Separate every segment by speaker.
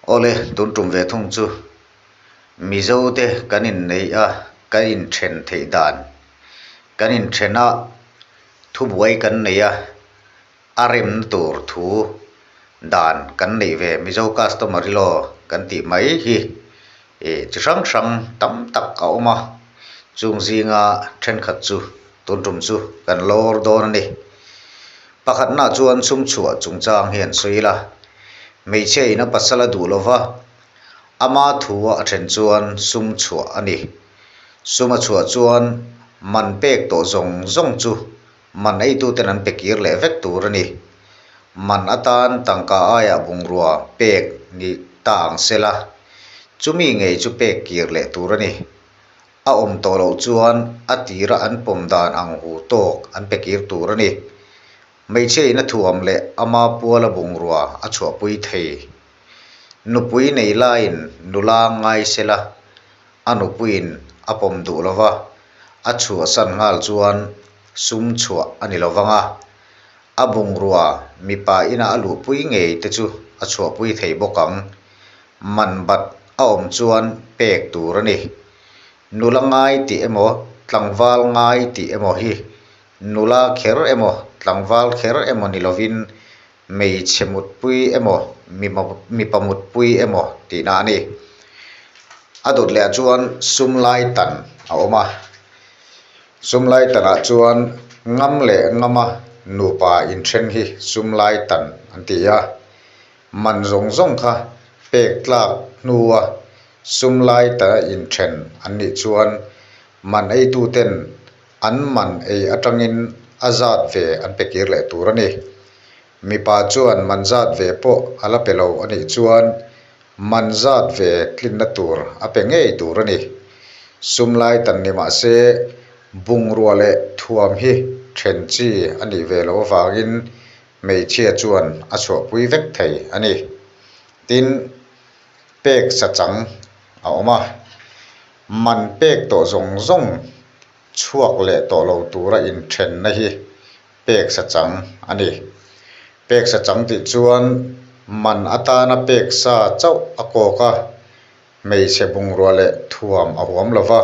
Speaker 1: Awle, tun tum ve thung chu Mizo te kan inneih a, kan inthen theih dan, kan inthen a, thubuai kan nei a, a remna tur thu dan kan neih ve Mizo customary law kan tih mai hi ih chi hrang hrang tam tak a awm a, chung zinga thenkhat chu tun tum chu kan lawr dawn a ni. Pakhatna chuan sum chhuah chungchang hi an sawi ila, hmeichhia in a pasal a duh lova, ama thu a then chuan sum chhuah a ni. Sum a chhuah chuan man pek tawh zawng zawng chu man eituten an pe kir leh vek tur a ni. Man atan tangka aiah bungrua pek ni ta ang sela, chumi ngei chu pek kir leh tur a ni. A awm tawh loh chuan a tira an pawm dan ang hu tawk an pe kir tur a ni. Hmeichhia in a thuam leh ama puala bungrua a chhuahpui thei. Nupui nei laiin nula ngai sela, a nupuiin a pawm duh lova, a chhuahsan nghal chuan sum chhuah a ni lovang a, a bungrua mipa ina a luhpui ngei te chu a chhuahpui thei bawk ang. Man bat a awm chuan pek tur a ni. Nula ngai tih emaw, tlangval ngai tih emaw hi nula kher emaw, tlangval kher emaw ni lovin hmeichhe mutpui emaw, mipa mutpui emaw tihna a ni. A dawt leh ah chuan sum lai tan a awm a, sum lai tanah chuan ngam leh ngama nupa inthen hi sum lai tan an ti a, man zawng zawng kha pek tlak hnua sum lai tana inthen an nih chuan man eituten An man ei atangin a zat ve an pe kir leh tur a ni. Mipa chuan man zat ve pawh a la pe lo a nih chuan man zat ve tlinna tur a pe ngei tur a ni. Sum lai tan ni mah se bungrua leh thuam hi then chi a nih ve loh avangin hmeichhia chuan a chhuahpui vek thei a ni. Tin, pek sachang a awm a. Man pek tawh zawng zawng chhuak leh tawh lo tura inthenna hi pek sa chang a ni. Pek sa chang tih chuan man atana pek sa chauh a kawk a, hmeichhe bungrua leh thuam a huam lo va,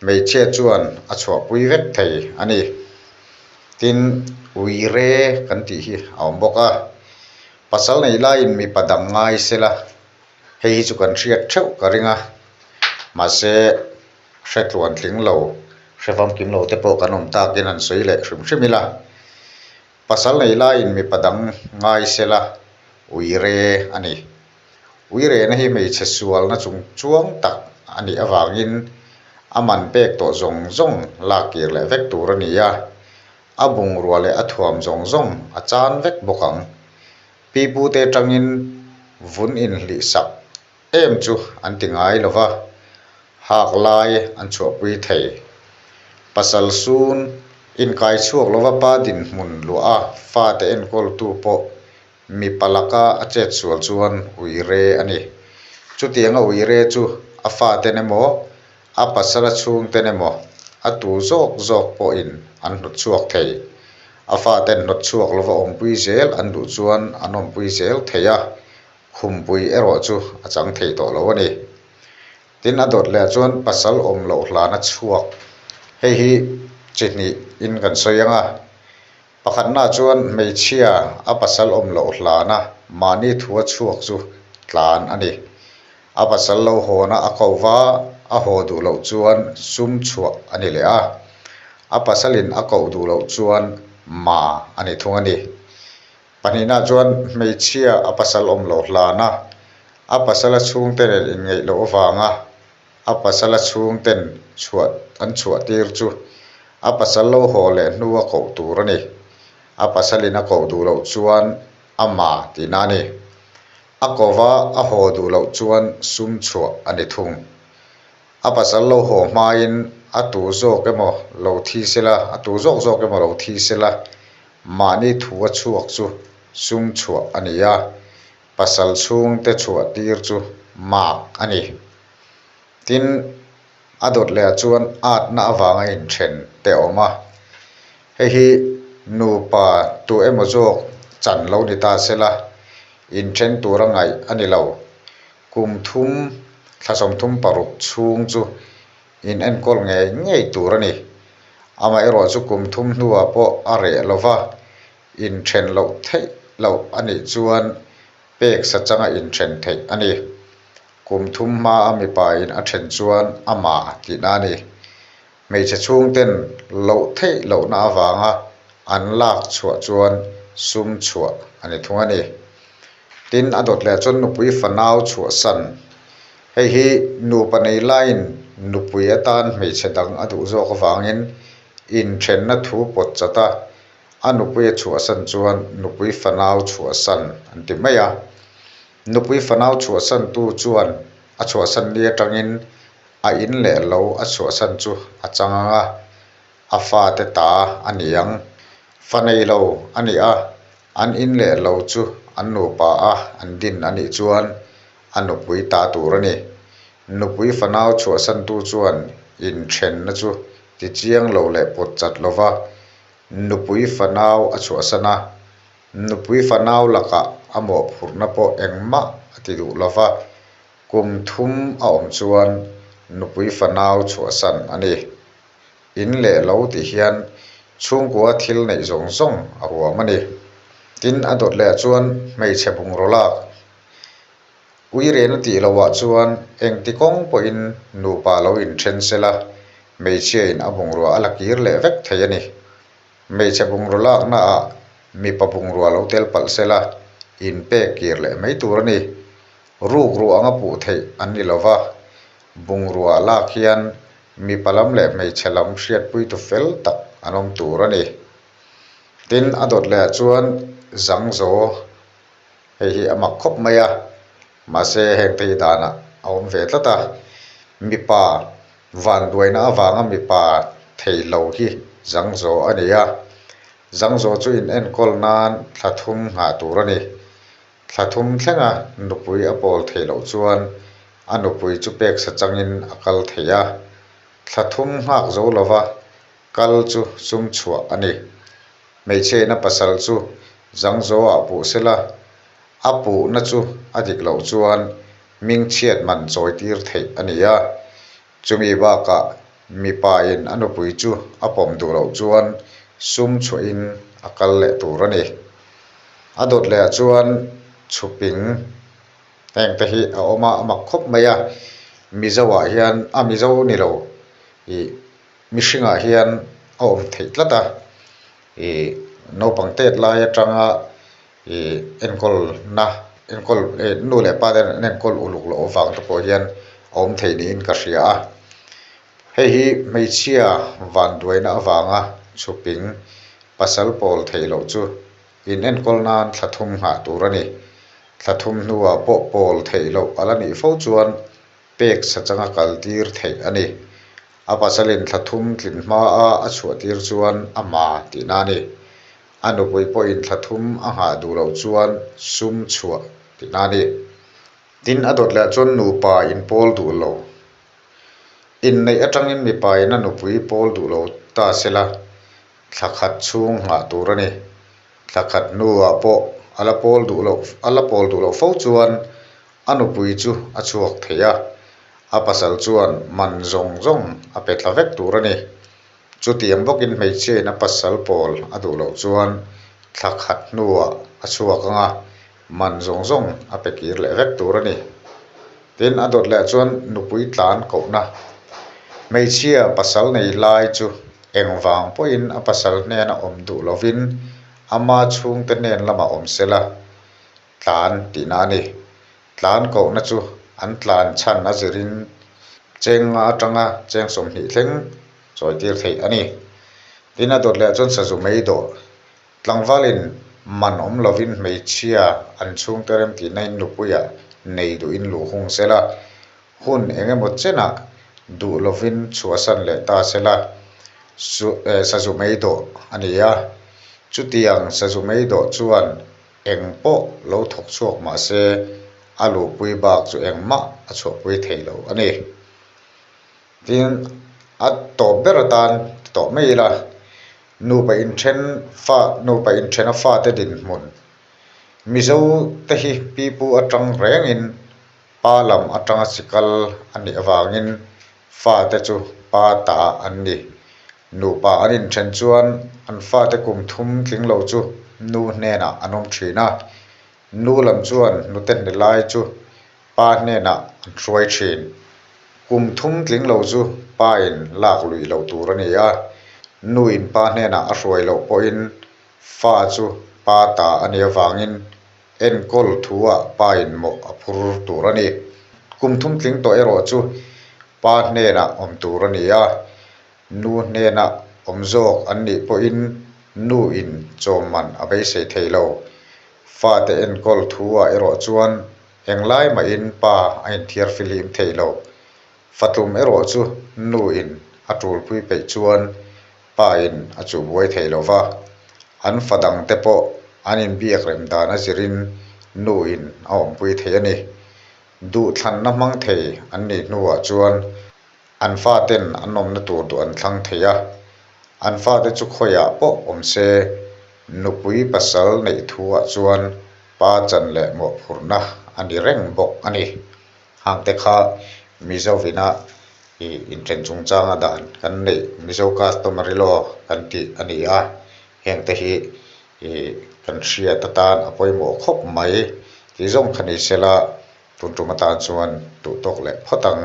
Speaker 1: hmeichhia chuan a chhuahpui vek thei a ni. Tin, uire kan tih hi a awm bawk a, pasal nei laiin mipa dang ngai sela Hei hi chu kan hriat theuh ka ring a, mahse hre tluan tling lo, hre famkim lo te pawh kan awm takin han sawi leh hrim hrim ila. Pasal nei laiin mipa dang ngai sela uire a ni. Uirena hi hmeichhe sualna chung chuang tak a nih avangin a man pek tawh zawng zawng lak kir leh vek tur a ni a, a bungrua leh a thuam zawng zawng a chan vek bawk ang. Pipute atangin vun inhlih sak em chu an ti ngai lo va, hak lai an chhuahpui thei. Pasal sun inkai chhuak lova pa dinhmun luah a fate enkawltu pawh mipa laka a chet sual chuan uire a ni. Chutianga uire chu a faten emaw, a pasala chhungten emaw a tu zawk zawk pawhin an hnawt chhuak thei. A faten hnawt chhuak lova awmpui zel an duh chuan an awmpui zel thei a, khumpui erawh chu a chang thei tawh lo a ni. Tin, a dawt leh chuan pasal awm loh hlana chhuak. Hei hi chi hnih in kan sawi ang a, pakhatna chuan hmeichhia a pasal awm loh hlana mahni thua chhuak chu tlan a ni. A pasal lo hawna a ko va, a haw duh loh chuan sum chhuah a ni leh a, a pasalin a koh duh loh chuan ma a ni thung a ni. Pahnihna chuan hmeichhia a pasal awm loh hlana a pasala chhungte nen inngeih loh avanga a pasala chhungten chhuah an chhuah tir chu a pasal lo haw leh hnu a koh tur a ni. A pasalin a koh duh loh chuan a ma tihna a ni. A kova a haw duh loh chuan sum chhuah a ni thung. A pasal lo haw hmain a tu zawk emaw lo thi sela, a tu zawk zawk emaw lo thi sela, mahni thu a chhuak chu sum chhuah a ni a, pasal chhungte chhuah tir chu mak a ni. Tin, a dawt leh ah chuan atna avanga inthen te a awm a, hei hi nupa tu emaw zawk chan lo ni ta sela, inthen tura ngaih a ni lo. Kum thum, thla 36 chhung chu in enkawl ngei ngei tur a ni. Amaherawh chu kum thum hnuah pawh a reh lo va, inthen loh theih loh a nih chuan pek sa changa inthen theih a ni. Kum thum hmaa mipa in a then chuan ama tihna a ni. Hmeichhe chhungten loh theih lohna avanga an lak chhuah chuan sum chhuah a ni thung a ni. Tin, a dawt leh chuan nupui fanau chhuahsan. Hei hi nupa nei laiin nupui atan hmeichhe dang a duh zawk avangin inthenna thu pawt chat a, a nupui a chhuahsan chuan nupui fanau chhuahsan an ti mai a. Nupui fanau chhuahsantu chuan a chhuahsan ni atangin a in leh lo a chhuahsan chu a chang ang a, a fate ta a ni ang. Fa nei lo a ni a, an in leh lo chu an nupa a an din a nih chuan a nupui ta tur a ni. Nupui fanau chhuahsantu chuan inthenna chu tichiang lo leh pawt chat lo va, nupui fanau a chhuahsan a, nupui fanau lakah a mawhphurhna pawh engmah a ti duh lo va, Kum thum a awm chuan nupui fanau chhuahsan a ni. In leh lo tih hian chhungkua thil neih zawng zawng a huam a ni. Tin, a dawt leh ah chuan hmeichhe bungraw lak uirena tih loh ah chuan engti kawng pawhin nupa lo inthen sela hmeichhia in a bungrua a la kir leh vek thei a ni. Hmeichhe bungraw lakna ah mipa bungrua lo tel palh sela inpek kir leh mai tur a ni. Rukru anga puh theih an ni lo va, bungrua lak hian mipa lam leh hmeichhe lam hriatpuitu fel tak an awm tur a ni. Tin, a dawt lehah chuan Zangzaw hei hi a mak khawp mai a, mahse heng te hi danah a awm ve tlat a, mipa vanduaina avanga mipa thei lo hi Zangzaw a ni a, Zangzaw chu inenkawl nan thla thum nghah tur a ni. Thla thum thlenga nupui a pawl theih loh chuan a nupui chu pek sa changin a kal thei a, thla thum nghak zo lova kal chu sum chhuah a ni. Hmeichhiain a pasal chu zangzaw-ah puh sela, a puhna chu a dik loh chuan hmingchhiat man chawi tir theih a ni a. Chumi bakah mipain a nupui chu a pawm duh loh chuan sum chhuahin a kal leh tur a ni. A dawt lehah chuan chhuping heng te hi a awm a, a mak khawp mai a. Mizoah hian a Mizo ni lo ih mihringah hian a awm theih tlat a, ih naupang tet lai atanga Ih enkawlna enkawl eh nu leh pa ten an enkawl uluk loh avang te pawh hian a awm thei niin ka hria a. Hei hi hmeichhia vanduaina avanga chhuping pasal pawl theih loh chu in enkawl nan thla thum nghah tur a ni. Thla thum hnuah pawh pawl theih loh a la nih fo chuan pek sa changa kal tir theih a ni. A pasalin thla thum tlin hmaa a chhuah tir chuan a ma tihna a ni. A nupui pawhin thla thum a nghah duh loh chuan sum chhuah tihna a ni. Tin, a dawt leh chuan nupa inpawl duh lo. Inneih atangin mipa in a nupui pawl duh lo ta sela, thla khat chhung nghah tur a ni. Thla khat hnuah pawh a la pawl duh loh a la pawl duh loh fo chuan a nupui chu a chhuak thei a, a pasal chuan man zawng zawng a pe tla vek tur a ni. Chutiang bawkin hmeichhiain a pasal pawl a duh loh chuan thla khat hnuah a chhuak ang a, man zawng zawng a pe kir leh vek tur a ni. Tin, a dawt leh chuan nupui tlan kohna. Hmeichhia pasal nei lai chu engvang pawhin a pasal hnena awm duh lovin ama chhungte hnen lamah awm sela tlan tihna a ni. Tlan kohna chu an tlan chhan a zirin cheng nga atanga cheng 20 thleng chawi tir theih a ni. Tin a dawt leh chuan sazu mei dawh tlangvalin man awm lovin hmeichhia an chhungte rem tihna in nupuiah nei duhin luh hung sela, hun eng emaw chenah duh lovin chhuahsan leh ta sela sazu mei dawh a ni a. Chutiang sazu mei dawh chuan Eng pawh lo thawk chhuak mah se, a luhpui bak chu engmah a chhuahpui thei lo a ni. Tin, a tawp ber atan ti tawh mai ila, nupa inthen fa nupa inthena fate dinhmun Mizo te hi pipu atang rengin. Pa lam atanga chi kal a nih avangin fate chu pa ta an ni. Nupa an inthen chuan an fate kum thum tling lo chu nu hnenah an awm thin a. Nu lam chuan nute hne lai chu pa hnenah an hruai thin. Kum thum tling lo chu pa in lak luih loh tur a ni a, nu in pa hnenah a hruai loh pawhin fa chu pa ta a nih avangin enkawl thu ah pa in mawh a phur tur a ni. Kum thum tling tawh erawh chu pa hnenah awm tur a ni a, nu hnenah awm zawk an nih pawhin nu in chawm man a beisei thei lo. Fate enkawl thu ah erawh chuan Englai mahin pa a inthiar fihlim thei lo. Fatlum erawh chu nu in a tulpui peih chuan pa in a chuh buai thei lo va, an fa dang te pawh an inbiak rem dan a zirin nu in a awmpui thei a ni. Duhthlanna hmang thei an nih hnuah chuan An faten an awmna tur duh an thlang thei a, an fate chu khawiah pawh awm se, nupui pasal neih thuah chuan pa chan leh mawhphurhna a ni reng bawk a ni. Hangte kha Mizovina ih inthen chungchanga dan kan neih Mizo customary law kan tih a ni a, hengte hi ih kan hriat atan a pawimawh khawp mai tih zawng kha ni sela tun tum atan chuan duh tawk leh phawt ang.